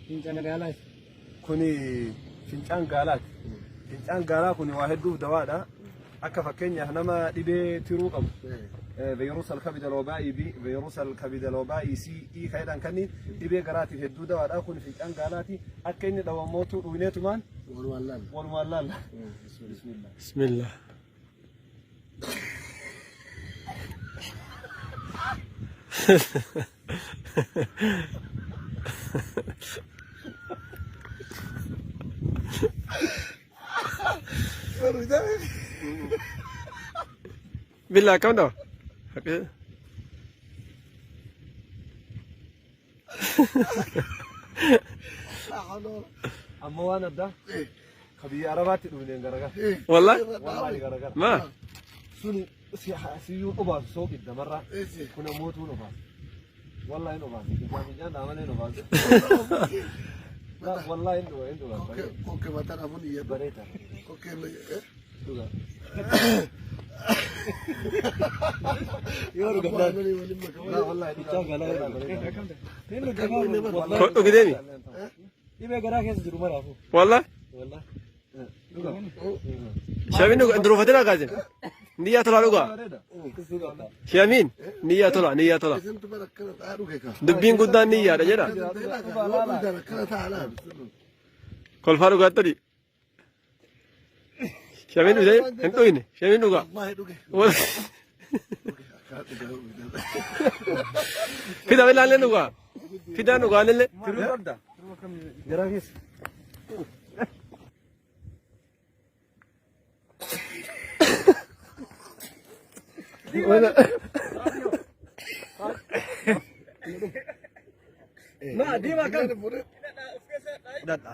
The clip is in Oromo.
Fincaan gaalaati. Kuni fincaan gaalaati. Fincaan gaalaa kun waa hedduuf dawaadha. Akka fakkeenyaaf nama dhibee tiruu qabu. Vaayirus alkabida loobaa'ii B, vaayirus alkabida loobaa'ii C, E kan jedhan kanni dhibee garaatiif hedduu dawaadha. Kun fincaan gaalaati. Akka inni dhawamootu dhuyneetumaan Walumaan laalla. walumaan laalla. Bismillah. Bismillah. Billah akkam dhawa? Amma waan addaa ka biyya Arabaatti dhufneen garagara. Wallahi? Wallahi garagara. Maa? Suni siyyuu dhubaasu sooqidda marraa. Kun ammoo tuun obaasu. Wallahi hin obaasu. Fincaan fincaan dhaa malee hin obaasu. Wallahi hin dhuga hin dhuga. Kokke mataa namoonni iyyatu. Bareeda. Kokke Dhuga. Yoo dhugan. Waliin Laa wallahi fincaan galaa bareeda. Ko dhugi deemi. Dhibee garaa keessa jiru maraafu. Wallahi? Wallahi. Dhuga. Shamiin dhuga durufatina kaasin. Niyyaa tolaa dhugaa. Bareeda. Shamiin niyyaa tola niyyaa tola. Isintu bara akkana ta'aa dhuge kaa. Dubbiin guddaan niyyaadha jedha. Yoo dhugan akkana ta'a laal. Kolfaa dhugaattani. Shamiin dhugee hin dhuyne. Shamiin dhugaa. Wallahi dhuge. Akkana dhuge. Fida bilaallee dhugaa. Fidaan dhugaallee. Tiruu qabda. Garaa keessa. Ma diimaa kam? Fudhadha.